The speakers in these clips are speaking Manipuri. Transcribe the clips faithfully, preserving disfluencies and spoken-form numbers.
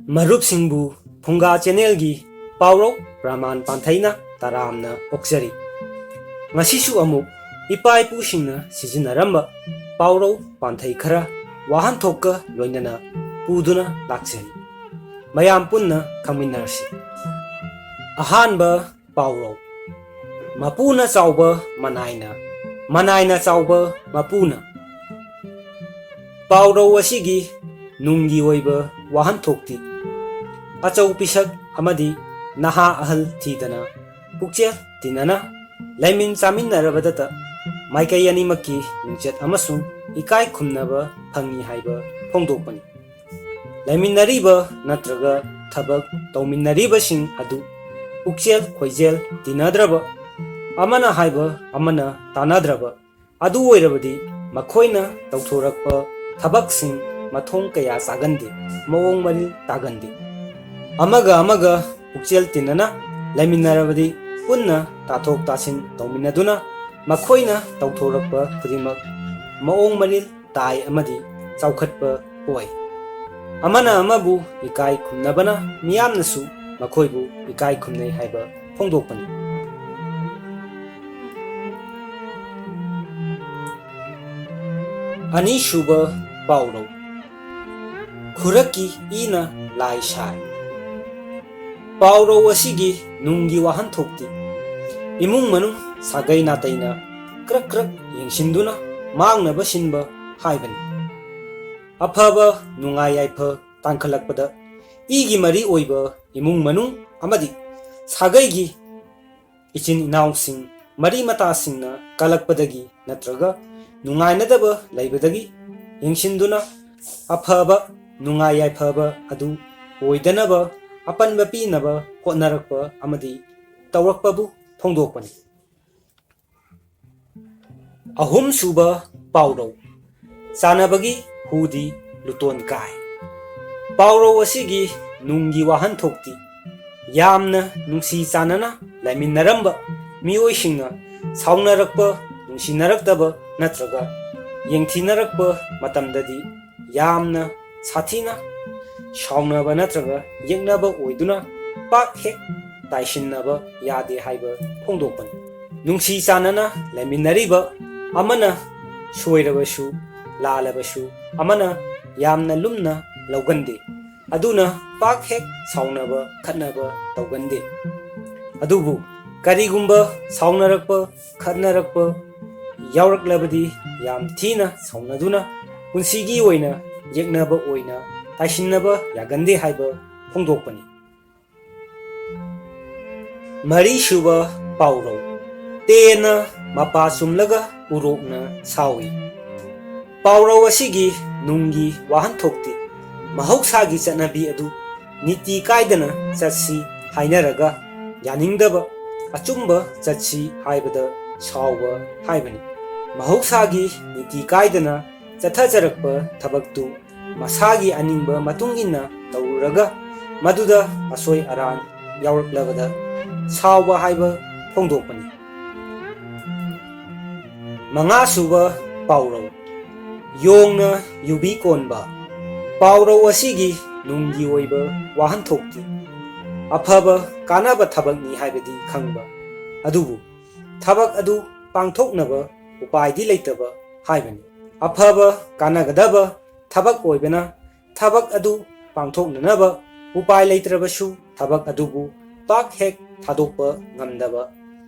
ꯃꯔꯨꯞꯁꯤꯡꯕꯨ ꯐꯨꯡꯒꯥ ꯆꯦꯅꯦꯜꯒꯤ ꯄꯥꯎꯔꯧ ꯄ꯭ꯔꯃꯥꯟ ꯄꯥꯟꯊꯩꯅ ꯇꯔꯥꯝꯅ ꯑꯣꯛꯆꯔꯤ꯫ ꯉꯁꯤꯁꯨ ꯑꯃꯨꯛ ꯏꯄꯥ ꯏꯄꯨꯁꯤꯡꯅ ꯁꯤꯖꯤꯟꯅꯔꯝꯕ ꯄꯥꯎꯔꯧ ꯄꯥꯟꯊꯩ ꯈꯔ ꯋꯥꯍꯟꯊꯣꯛꯀ ꯂꯣꯏꯅꯅ ꯄꯨꯗꯨꯅ ꯂꯥꯛꯆꯔꯤ꯫ ꯃꯌꯥꯝ ꯄꯨꯟꯅ ꯈꯪꯃꯤꯟꯅꯔꯁꯤ꯫ ꯑꯍꯥꯟꯕ ꯄꯥꯎꯔꯧ: ꯃꯄꯨꯅ ꯆꯥꯎꯕ ꯃꯅꯥꯏꯅ, ꯃꯅꯥꯏꯅ ꯆꯥꯎꯕ ꯃꯄꯨꯅ꯫ ꯄꯥꯎꯔꯧ ꯑꯁꯤꯒꯤ ꯅꯨꯡꯒꯤ ꯑꯣꯏꯕ ꯋꯥꯍꯟꯊꯣꯛꯇꯤ, ꯑꯆꯧ ꯄꯤꯁꯛ ꯑꯃꯗꯤ ꯅꯍꯥ ꯑꯍꯜ ꯊꯤꯗꯅ ꯄꯨꯛꯆꯦꯜ ꯇꯤꯟꯅꯅ ꯂꯩꯃꯤꯟ ꯆꯥꯃꯤꯟꯅꯔꯕꯗꯇ ꯃꯥꯏꯀꯩ ꯑꯅꯤꯃꯛꯀꯤ ꯃꯤꯡꯆꯠ ꯑꯃꯁꯨꯡ ꯏꯀꯥꯏ ꯈꯨꯝꯅꯕ ꯐꯪꯏ ꯍꯥꯏꯕ ꯐꯣꯡꯗꯣꯛꯄꯅꯤ꯫ ꯂꯩꯃꯤꯟꯅꯔꯤꯕ ꯅꯠꯇ꯭ꯔꯒ ꯊꯕꯛ ꯇꯧꯃꯤꯟꯅꯔꯤꯕꯁꯤꯡ ꯑꯗꯨ ꯄꯨꯛꯆꯦꯜ ꯈꯣꯏꯖꯦꯜ ꯇꯤꯟꯅꯗ꯭ꯔꯕ, ꯑꯃꯅ ꯍꯥꯏꯕ ꯑꯃꯅ ꯇꯥꯟꯅꯗ꯭ꯔꯕ ꯑꯗꯨ ꯑꯣꯏꯔꯕꯗꯤ ꯃꯈꯣꯏꯅ ꯇꯧꯊꯣꯔꯛꯄ ꯊꯕꯛꯁꯤꯡ ꯃꯊꯣꯡ ꯀꯌꯥ ꯆꯥꯒꯟꯗꯦ, ꯃꯑꯣꯡ ꯃꯔꯤꯜ ꯇꯥꯒꯟꯗꯦ꯫ ꯑꯃꯒ ꯑꯃꯒ ꯄꯨꯛꯆꯦꯜ ꯇꯤꯟꯅꯅ ꯂꯩꯃꯤꯟꯅꯔꯕꯗꯤ ꯄꯨꯟꯅ ꯇꯥꯊꯣꯛ ꯇꯥꯁꯤꯟ ꯇꯧꯃꯤꯟꯅꯗꯨꯅ ꯃꯈꯣꯏꯅ ꯇꯧꯊꯣꯔꯛꯄ ꯈꯨꯗꯤꯡꯃꯛ ꯃꯑꯣꯡ ꯃꯔꯤꯜ ꯇꯥꯏ ꯑꯃꯗꯤ ꯆꯥꯎꯈꯠꯄ ꯑꯣꯏ꯫ ꯑꯃꯅ ꯑꯃꯕꯨ ꯏꯀꯥꯏ ꯈꯨꯝꯅꯕꯅ ꯃꯤꯌꯥꯝꯅꯁꯨ ꯃꯈꯣꯏꯕꯨ ꯏꯀꯥꯏ ꯈꯨꯝꯅꯩ ꯍꯥꯏꯕ ꯐꯣꯡꯗꯣꯛꯄꯅꯤ꯫ ꯑꯅꯤꯁꯨꯕ ꯄꯥꯎꯔꯧ: ꯈꯨꯔꯛꯀꯤ ꯏꯅ ꯂꯥꯏ ꯁꯥꯏ꯫ ꯄꯥꯎꯔꯧ ꯑꯁꯤꯒꯤ ꯅꯨꯡꯒꯤ ꯋꯥꯍꯟꯊꯣꯛꯇꯤ ꯏꯃꯨꯡ ꯃꯅꯨꯡ ꯁꯥꯒꯩ ꯅꯥꯇꯩꯅ ꯀ꯭ꯔꯛ ꯀ꯭ꯔꯛ ꯌꯦꯡꯁꯤꯟꯗꯨꯅ ꯃꯥꯡꯅꯕ ꯁꯤꯟꯕ ꯍꯥꯏꯕꯅꯤ꯫ ꯑꯐꯕ ꯅꯨꯡꯉꯥꯏ ꯌꯥꯏꯐ ꯇꯥꯟꯈꯠꯂꯛꯄꯗ ꯏꯒꯤ ꯃꯔꯤ ꯑꯣꯏꯕ ꯏꯃꯨꯡ ꯃꯅꯨꯡ ꯑꯃꯗꯤ ꯁꯥꯒꯩꯒꯤ ꯏꯆꯤꯟ ꯏꯅꯥꯎꯁꯤꯡ, ꯃꯔꯤ ꯃꯇꯥꯁꯤꯡꯅ ꯀꯜꯂꯛꯄꯗꯒꯤ ꯅꯠꯇ꯭ꯔꯒ ꯅꯨꯡꯉꯥꯏꯅꯗꯕ ꯂꯩꯕꯗꯒꯤ ꯌꯦꯡꯁꯤꯟꯗꯨꯅ ꯑꯐꯕ ꯅꯨꯡꯉꯥꯏ ꯌꯥꯏꯐꯕ ꯑꯗꯨ ꯑꯣꯏꯗꯅꯕ ꯑꯄꯟꯕ ꯄꯤꯅꯕ ꯍꯣꯠꯅꯔꯛꯄ ꯑꯃꯗꯤ ꯇꯧꯔꯛꯄꯕꯨ ꯐꯣꯡꯗꯣꯛꯄꯅꯤ꯫ ꯑꯍꯨꯝꯁꯨꯕ ꯄꯥꯎꯔꯧ: ꯆꯥꯟꯅꯕꯒꯤ ꯍꯨꯗꯤ ꯂꯨꯇꯣꯟ ꯀꯥꯏ꯫ ꯄꯥꯎꯔꯧ ꯑꯁꯤꯒꯤ ꯅꯨꯡꯒꯤ ꯋꯥꯍꯟꯊꯣꯛꯇꯤ ꯌꯥꯝꯅ ꯅꯨꯡꯁꯤ ꯆꯥꯟꯅꯅ ꯂꯩꯃꯤꯟꯅꯔꯝꯕ ꯃꯤꯑꯣꯏꯁꯤꯡꯅ ꯁꯥꯎꯅꯔꯛꯄ, ꯅꯨꯡꯁꯤꯅꯔꯛꯇꯕ ꯅꯠꯇ꯭ꯔꯒ ꯌꯦꯡꯊꯤꯅꯔꯛꯄ ꯃꯇꯝꯗꯗꯤ ꯌꯥꯝꯅ ꯁꯥꯊꯤꯅ ꯁꯥꯎꯅꯕ ꯅꯠꯇ꯭ꯔꯒ ꯌꯦꯛꯅꯕ ꯑꯣꯏꯗꯨꯅ ꯄꯥꯛ ꯍꯦꯛ ꯇꯥꯏꯁꯤꯟꯅꯕ ꯌꯥꯗꯦ ꯍꯥꯏꯕ ꯐꯣꯡꯗꯣꯛꯄꯅꯤ꯫ ꯅꯨꯡꯁꯤ ꯆꯥꯟꯅꯅ ꯂꯩꯃꯤꯟꯅꯔꯤꯕ ꯑꯃꯅ ꯁꯣꯏꯔꯕꯁꯨ, ꯂꯥꯜꯂꯕꯁꯨ ꯑꯃꯅ ꯌꯥꯝꯅ ꯂꯨꯝꯅ ꯂꯧꯒꯟꯗꯦ꯫ ꯑꯗꯨꯅ ꯄꯥꯛ ꯍꯦꯛ ꯁꯥꯎꯅꯕ ꯈꯠꯅꯕ ꯇꯧꯒꯟꯗꯦ꯫ ꯑꯗꯨꯕꯨ ꯀꯔꯤꯒꯨꯝꯕ ꯁꯥꯎꯅꯔꯛꯄ, ꯈꯠꯅꯔꯛꯄ ꯌꯥꯎꯔꯛꯂꯕꯗꯤ ꯌꯥꯝ ꯊꯤꯅ ꯁꯥꯎꯅꯗꯨꯅ ꯄꯨꯟꯁꯤꯒꯤ ꯑꯣꯏꯅ ꯌꯦꯛꯅꯕ ꯑꯣꯏꯅ ꯇꯥꯏꯁꯤꯟꯅꯕ ꯌꯥꯒꯟꯗꯦ ꯍꯥꯏꯕ ꯐꯣꯡꯗꯣꯛꯄꯅꯤ꯫ ꯃꯔꯤꯁꯨꯕ ꯄꯥꯎꯔꯧ, ꯇꯦꯟꯅ ꯃꯄꯥ ꯆꯨꯝꯂꯒ ꯎꯔꯣꯛꯅ ꯁꯥꯎꯏ꯫ ꯄꯥꯎꯔꯧ ꯑꯁꯤꯒꯤ ꯅꯨꯡꯒꯤ ꯋꯥꯍꯟꯊꯣꯛꯇꯤ ꯃꯍꯧꯁꯥꯒꯤ ꯆꯠꯅꯕꯤ ꯑꯗꯨ ꯅꯤꯇꯤ ꯀꯥꯏꯗꯅ ꯆꯠꯁꯤ ꯍꯥꯏꯅꯔꯒ ꯌꯥꯅꯤꯡꯗꯕ, ꯑꯆꯨꯝꯕ ꯆꯠꯁꯤ ꯍꯥꯏꯕꯗ ꯁꯥꯎꯕ ꯍꯥꯏꯕꯅꯤ꯫ ꯃꯍꯧꯁꯥꯒꯤ ꯅꯤꯇꯤ ꯀꯥꯏꯗꯅ ꯆꯠꯊꯖꯔꯛꯄ ꯊꯕꯛꯇꯨ ꯃꯁꯥꯒꯤ ꯑꯅꯤꯡꯕ ꯃꯇꯨꯡ ꯏꯟꯅ ꯇꯧꯔꯨꯔꯒ ꯃꯗꯨꯗ ꯑꯁꯣꯏ ꯑꯔꯥꯟ ꯌꯥꯎꯔꯛꯂꯕꯗ ꯁꯥꯎꯕ ꯍꯥꯏꯕ ꯐꯣꯡꯗꯣꯛꯄꯅꯤ꯫ ꯃꯉꯥꯁꯨꯕ ꯄꯥꯎꯔꯧ, ꯌꯣꯡꯅ ꯌꯨꯕꯤ ꯀꯣꯟꯕ꯫ ꯄꯥꯎꯔꯧ ꯑꯁꯤꯒꯤ ꯅꯨꯡꯒꯤ ꯑꯣꯏꯕ ꯋꯥꯍꯟꯊꯣꯛꯇꯤ ꯑꯐꯕ ꯀꯥꯟꯅꯕ ꯊꯕꯛꯅꯤ ꯍꯥꯏꯕꯗꯤ ꯈꯪꯕ, ꯑꯗꯨꯕꯨ ꯊꯕꯛ ꯑꯗꯨ ꯄꯥꯡꯊꯣꯛꯅꯕ ꯎꯄꯥꯏꯗꯤ ꯂꯩꯇꯕ ꯍꯥꯏꯕꯅꯤ꯫ ꯑꯐꯕ ꯀꯥꯟꯅꯒꯗꯕ ꯊꯕꯛ ꯑꯣꯏꯕꯅ ꯊꯕꯛ ꯑꯗꯨ ꯄꯥꯡꯊꯣꯛꯅꯅꯕ ꯎꯄꯥꯏ ꯂꯩꯇ꯭ꯔꯕꯁꯨ ꯊꯕꯛ ꯑꯗꯨꯕꯨ ꯄꯥꯛ ꯍꯦꯛ ꯊꯥꯗꯣꯛꯄ ꯉꯝꯗꯕ,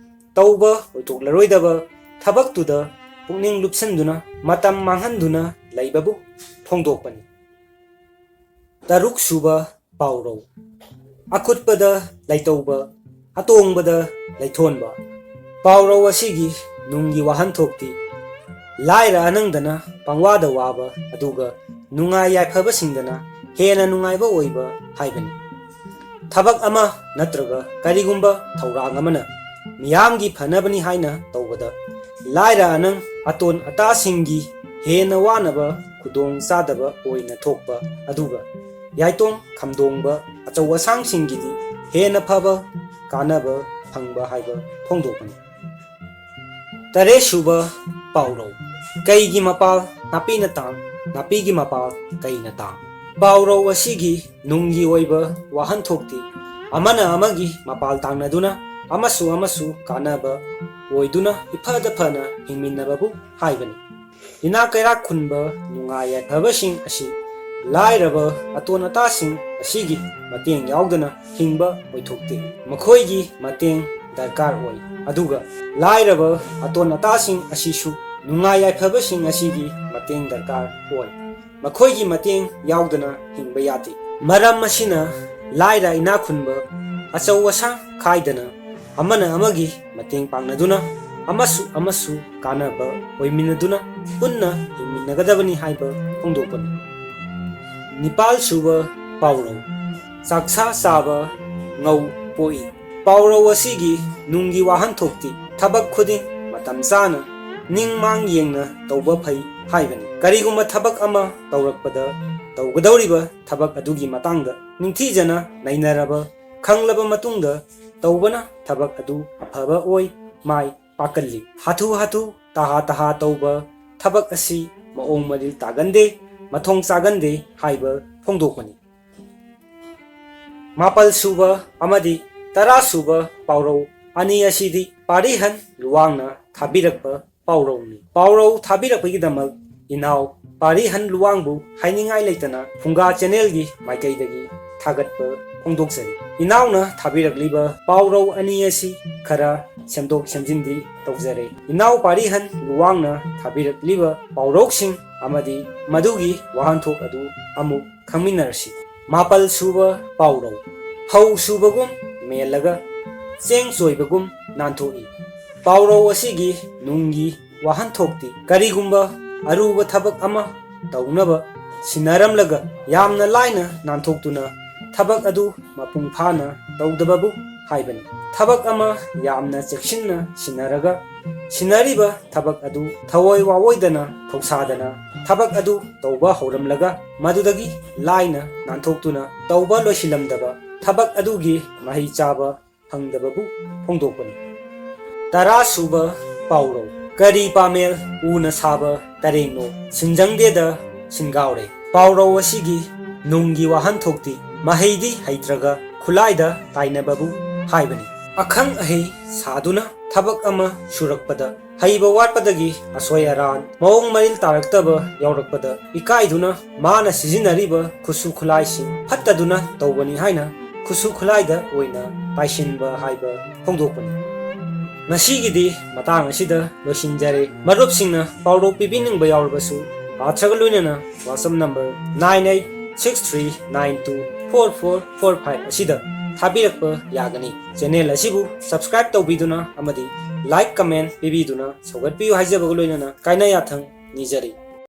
ꯇꯧꯕ ꯑꯣꯏꯊꯣꯛꯂꯔꯣꯏꯗꯕ ꯊꯕꯛꯇꯨꯗ ꯄꯨꯛꯅꯤꯡ ꯂꯨꯞꯁꯤꯟꯗꯨꯅ ꯃꯇꯝ ꯃꯥꯡꯍꯟꯗꯨꯅ ꯂꯩꯕꯕꯨ ꯐꯣꯡꯗꯣꯛꯄꯅꯤ꯫ ꯇꯔꯨꯛ ꯁꯨꯕ ꯄꯥꯎꯔꯧ, ꯑꯀꯨꯠꯄꯗ ꯂꯩꯇꯧꯕ, ꯑꯇꯣꯡꯕꯗ ꯂꯩꯊꯣꯟꯕ꯫ ꯄꯥꯎꯔꯧ ꯑꯁꯤꯒꯤ ꯅꯨꯡꯒꯤ ꯋꯥꯍꯟꯊꯣꯛꯇꯤ ꯂꯥꯏꯔ ꯑꯅꯪꯗꯅ ꯄꯪꯋꯥꯗ ꯋꯥꯕ, ꯑꯗꯨꯒ ꯅꯨꯡꯉꯥꯏ ꯌꯥꯏꯐꯕꯁꯤꯡꯗꯅ ꯍꯦꯟꯅ ꯅꯨꯡꯉꯥꯏꯕ ꯑꯣꯏꯕ ꯍꯥꯏꯕꯅꯤ꯫ ꯊꯕꯛ ꯑꯃ ꯅꯠꯇ꯭ꯔꯒ ꯀꯔꯤꯒꯨꯝꯕ ꯊꯧꯔꯥꯡ ꯑꯃꯅ ꯃꯤꯌꯥꯝꯒꯤ ꯐꯅꯕꯅꯤ ꯍꯥꯏꯅ ꯇꯧꯕꯗ ꯂꯥꯏꯔ ꯑꯅꯪ ꯑꯇꯣꯟ ꯑꯇꯥꯁꯤꯡꯒꯤ ꯍꯦꯟꯅ ꯋꯥꯅꯕ ꯈꯨꯗꯣꯡ ꯆꯥꯗꯕ ꯑꯣꯏꯅ ꯊꯣꯛꯄ, ꯑꯗꯨꯒ ꯌꯥꯏꯇꯣꯡ ꯈꯝꯗꯣꯡꯕ ꯑꯆꯧ ꯑꯁꯥꯡꯁꯤꯡꯒꯤꯗꯤ ꯍꯦꯟꯅ ꯐꯕ ꯀꯥꯟꯅꯕ ꯐꯪꯕ ꯍꯥꯏꯕ ꯐꯣꯡꯗꯣꯛꯄꯅꯤ꯫ ꯇꯔꯦꯠꯁꯨꯕ ꯄꯥꯎꯔꯧ, ꯀꯩꯒꯤ ꯃꯄꯥꯜ ꯅꯥꯄꯤꯅ ꯇꯥꯡ, ꯅꯥꯄꯤꯒꯤ ꯃꯄꯥꯜ ꯀꯩꯅ ꯇꯥꯡ꯫ ꯄꯥꯎꯔꯧ ꯑꯁꯤꯒꯤ ꯅꯨꯡꯒꯤ ꯑꯣꯏꯕ ꯋꯥꯍꯟꯊꯣꯛꯇꯤ ꯑꯃꯅ ꯑꯃꯒꯤ ꯃꯄꯥꯜ ꯇꯥꯡꯅꯗꯨꯅ ꯑꯃꯁꯨ ꯑꯃꯁꯨ ꯀꯥꯟꯅꯕ ꯑꯣꯏꯗꯨꯅ ꯏꯐꯗ ꯐꯅ ꯍꯤꯡꯃꯤꯟꯅꯕꯕꯨ ꯍꯥꯏꯕꯅꯤ꯫ ꯏꯅꯥꯛ ꯀꯩꯔꯥꯛ ꯈꯨꯟꯕ ꯅꯨꯡꯉꯥꯏ ꯌꯥꯏꯐꯕꯁꯤꯡ ꯑꯁꯤ ꯂꯥꯏꯔꯕ ꯑꯇꯣꯟ ꯑꯇꯥꯁꯤꯡ ꯑꯁꯤꯒꯤ ꯃꯇꯦꯡ ꯌꯥꯎꯗꯅ ꯍꯤꯡꯕ ꯑꯣꯏꯊꯣꯛꯇꯦ꯫ ꯃꯈꯣꯏꯒꯤ ꯃꯇꯦꯡ ꯗꯔꯀꯥꯔ ꯑꯣꯏ꯫ ꯑꯗꯨꯒ ꯂꯥꯏꯔꯕ ꯑꯇꯣꯟ ꯑꯇꯥꯁꯤꯡ ꯑꯁꯤꯁꯨ ꯅꯨꯡꯉꯥꯏ ꯌꯥꯏꯐꯕꯁꯤꯡ ꯑꯁꯤꯒꯤ ꯃꯇꯦꯡ ꯗꯔꯀꯥꯔ ꯑꯣꯏ꯫ ꯃꯈꯣꯏꯒꯤ ꯃꯇꯦꯡ ꯌꯥꯎꯗꯅ ꯍꯤꯡꯕ ꯌꯥꯗꯦ꯫ ꯃꯔꯝ ꯑꯁꯤꯅ ꯂꯥꯏꯔ ꯏꯅꯥꯛ ꯈꯨꯟꯕ ꯑꯆꯧ ꯑꯁꯥꯡ ꯈꯥꯏꯗꯅ ꯑꯃꯅ ꯑꯃꯒꯤ ꯃꯇꯦꯡ ꯄꯥꯡꯅꯗꯨꯅ ꯑꯃꯁꯨ ꯑꯃꯁꯨ ꯀꯥꯟꯅꯕ ꯑꯣꯏꯃꯤꯟꯅꯗꯨꯅ ꯄꯨꯟꯅ ꯍꯤꯡꯃꯤꯟꯅꯒꯗꯕꯅꯤ ꯍꯥꯏꯕ ꯐꯣꯡꯗꯣꯛꯄꯅꯤ꯫ ꯅꯤꯄꯥꯜ ꯁꯨꯕ ꯄꯥꯎꯔꯧ, ꯆꯥꯛꯁꯥ ꯆꯥꯕ ꯉꯧ ꯄꯣꯛꯏ꯫ ꯄꯥꯎꯔꯧ ꯑꯁꯤꯒꯤ ꯅꯨꯡꯒꯤ ꯋꯥꯍꯟꯊꯣꯛꯇꯤ ꯊꯕꯛ ꯈꯨꯗꯤꯡ ꯃꯇꯝ ꯆꯥꯅ ꯅꯤꯡ ꯃꯥꯡ ꯌꯦꯡꯅ ꯇꯧꯕ ꯐꯩ ꯍꯥꯏꯕꯅꯤ꯫ ꯀꯔꯤꯒꯨꯝꯕ ꯊꯕꯛ ꯑꯃ ꯇꯧꯔꯛꯄꯗ ꯇꯧꯒꯗꯧꯔꯤꯕ ꯊꯕꯛ ꯑꯗꯨꯒꯤ ꯃꯇꯥꯡꯗ ꯅꯤꯡꯊꯤꯖꯅ ꯅꯩꯅꯔꯕ ꯈꯪꯂꯕ ꯃꯇꯨꯡꯗ ꯇꯧꯕꯅ ꯊꯕꯛ ꯑꯗꯨ ꯑꯐꯕ ꯑꯣꯏ ꯃꯥꯏ ꯄꯥꯛꯀꯜꯂꯤ꯫ ꯍꯥꯊꯨ ꯍꯥꯊꯨ ꯇꯍꯥ ꯇꯍꯥ ꯇꯧꯕ ꯊꯕꯛ ꯑꯁꯤ ꯃꯑꯣꯡ ꯃꯔꯤꯜ ꯇꯥꯒꯟꯗꯦ, ꯃꯊꯣꯡ ꯆꯥꯒꯟꯗꯦ ꯍꯥꯏꯕ ꯐꯣꯡꯗꯣꯛꯄꯅꯤ꯫ ꯃꯥꯄꯜ ꯁꯨꯕ ꯑꯃꯗꯤ ꯇꯔꯥ ꯁꯨꯕ ꯄꯥꯎꯔꯧ ꯑꯅꯤ ꯑꯁꯤꯗꯤ ꯄꯥꯔꯤꯍꯟ ꯂꯨꯋꯥꯡꯅ ꯊꯥꯕꯤꯔꯛꯄ ꯄꯥꯎꯔꯧꯅꯤ꯫ ꯄꯥꯎꯔꯧ ꯊꯥꯕꯤꯔꯛꯄꯒꯤꯗꯃꯛ ꯏꯅꯥꯎ ꯄꯥꯔꯤꯍꯟ ꯂꯨꯋꯥꯡꯕꯨ ꯍꯥꯏꯅꯤꯡꯉꯥꯏ ꯂꯩꯇꯅ ꯐꯨꯡꯒꯥ ꯆꯦꯅꯦꯜꯒꯤ ꯃꯥꯏꯀꯩꯗꯒꯤ ꯊꯥꯒꯠꯄ ꯐꯣꯡꯗꯣꯛꯆꯔꯤ꯫ ꯏꯅꯥꯎꯅ ꯊꯥꯕꯤꯔꯛꯂꯤꯕ ꯄꯥꯎꯔꯧ ꯑꯅꯤ ꯑꯁꯤ ꯈꯔ ꯁꯦꯝꯗꯣꯛ ꯁꯦꯝꯖꯤꯟꯗꯤ ꯇꯧꯖꯔꯦ꯫ ꯏꯅꯥꯎ ꯄꯥꯔꯤꯍꯟ ꯂꯨꯋꯥꯡꯅ ꯊꯥꯕꯤꯔꯛꯂꯤꯕ ꯄꯥꯎꯔꯧꯁꯤꯡ ꯑꯃꯗꯤ ꯃꯗꯨꯒꯤ ꯋꯥꯍꯟꯊꯣꯛ ꯑꯗꯨ ꯑꯃꯨꯛ ꯈꯪꯃꯤꯟꯅꯔꯁꯤ꯫ ꯃꯥꯄꯜ ꯁꯨꯕ ꯄꯥꯎꯔꯧ, ꯐꯧ ꯁꯨꯕꯒꯨꯝ ꯃꯦꯜꯂꯒ ꯆꯦꯡ ꯆꯣꯏꯕꯒꯨꯝ ꯅꯥꯟꯊꯣꯛꯏ꯫ ꯄꯥꯎꯔꯧ ꯑꯁꯤꯒꯤ ꯅꯨꯡꯒꯤ ꯋꯥꯍꯟꯊꯣꯛꯇꯤ ꯀꯔꯤꯒꯨꯝꯕ ꯑꯔꯨꯕ ꯊꯕꯛ ꯑꯃ ꯇꯧꯅꯕ ꯁꯤꯟꯅꯔꯝꯂꯒ ꯌꯥꯝꯅ ꯂꯥꯏꯅ ꯅꯥꯟꯊꯣꯛꯇꯨꯅ ꯊꯕꯛ ꯑꯗꯨ ꯃꯄꯨꯡ ꯐꯥꯅ ꯇꯧꯗꯕꯕꯨ ꯍꯥꯏꯕꯅꯤ꯫ ꯊꯕꯛ ꯑꯃ ꯌꯥꯝꯅ ꯆꯦꯛꯁꯤꯟꯅ ꯁꯤꯟꯅꯔꯒ ꯁꯤꯟꯅꯔꯤꯕ ꯊꯕꯛ ꯑꯗꯨ ꯊꯋꯥꯏ ꯋꯥꯑꯣꯏꯗꯅ ꯊꯧꯁꯥꯗꯅ ꯊꯕꯛ ꯑꯗꯨ ꯇꯧꯕ ꯍꯧꯔꯝꯂꯒ ꯃꯗꯨꯗꯒꯤ ꯂꯥꯏꯅ ꯅꯥꯟꯊꯣꯛꯇꯨꯅ ꯇꯧꯕ ꯂꯣꯏꯁꯤꯜꯂꯝꯗꯕ ꯊꯕꯛ ꯑꯗꯨꯒꯤ ꯃꯍꯩ ꯆꯥꯕ ꯐꯪꯗꯕꯕꯨ ꯐꯣꯡꯗꯣꯛꯄꯅꯤ꯫ ꯇꯔꯥ ꯁꯨꯕ ꯄꯥꯎꯔꯧ, ꯀꯔꯤ ꯄꯥꯃꯦꯜ ꯎꯅ ꯁꯥꯕ ꯇꯔꯦꯡꯅꯣ ꯁꯤꯟꯖꯪꯗꯦꯗ ꯁꯤꯟꯒꯥꯎꯔꯦ꯫ ꯄꯥꯎꯔꯧ ꯑꯁꯤꯒꯤ ꯅꯨꯡꯒꯤ ꯋꯥꯍꯟꯊꯣꯛꯇꯤ ꯃꯍꯩꯗꯤ ꯍꯩꯇ꯭ꯔꯒ ꯈꯨꯠꯂꯥꯏꯗ ꯇꯥꯏꯅꯕꯕꯨ ꯍꯥꯏꯕꯅꯤ꯫ ꯑꯈꯪ ꯑꯍꯩ ꯁꯥꯗꯨꯅ ꯊꯕꯛ ꯑꯃ ꯁꯨꯔꯛꯄꯗ ꯍꯩꯕ ꯋꯥꯠꯄꯗꯒꯤ ꯑꯁꯣꯏ ꯑꯔꯥꯟ, ꯃꯑꯣꯡ ꯃꯔꯤꯜ ꯇꯥꯔꯛꯇꯕ ꯌꯥꯎꯔꯛꯄꯗ ꯏꯀꯥꯏꯗꯨꯅ ꯃꯥꯅ ꯁꯤꯖꯤꯟꯅꯔꯤꯕ ꯈꯨꯠꯁꯨ ꯈꯨꯠꯂꯥꯏꯁꯤꯡ ꯐꯠꯇꯗꯨꯅ ꯇꯧꯕꯅꯤ ꯍꯥꯏꯅ ꯈꯨꯠꯁꯨ ꯈꯨꯠꯂꯥꯏꯗ ꯑꯣꯏꯅ ꯇꯥꯏꯁꯤꯟꯕ ꯍꯥꯏꯕ ꯐꯣꯡꯗꯣꯛꯄꯅꯤ꯫ ꯉꯁꯤꯒꯤꯗꯤ ꯃꯇꯥꯡ ꯑꯁꯤꯗ ꯂꯣꯏꯁꯤꯟꯖꯔꯦ꯫ ꯃꯔꯨꯞꯁꯤꯡꯅ ꯄꯥꯎꯔꯧ ꯄꯤꯕꯤꯅꯤꯡꯕ ꯌꯥꯎꯔꯕꯁꯨ, ꯑꯥꯔꯊꯒ ꯂꯣꯏꯅꯅ WhatsApp number nine eight six three nine two four four four five ꯑꯁꯤꯗ ꯊꯥꯕꯤꯔꯛꯄ ꯌꯥꯒꯅꯤ꯫ Channel ꯑꯁꯤꯕꯨ subscribe ꯇꯧꯕꯤꯗꯨꯅ ꯑꯃꯗꯤ like, comment ꯄꯤꯕꯤꯗꯨꯅ ꯁꯧꯒꯠꯄꯤꯌꯨ ꯍꯥꯏꯖꯕꯒ ꯂꯣꯏꯅꯅ ꯀꯥꯏꯅ ꯌꯥꯊꯪ ꯅꯤꯖꯔꯤ꯫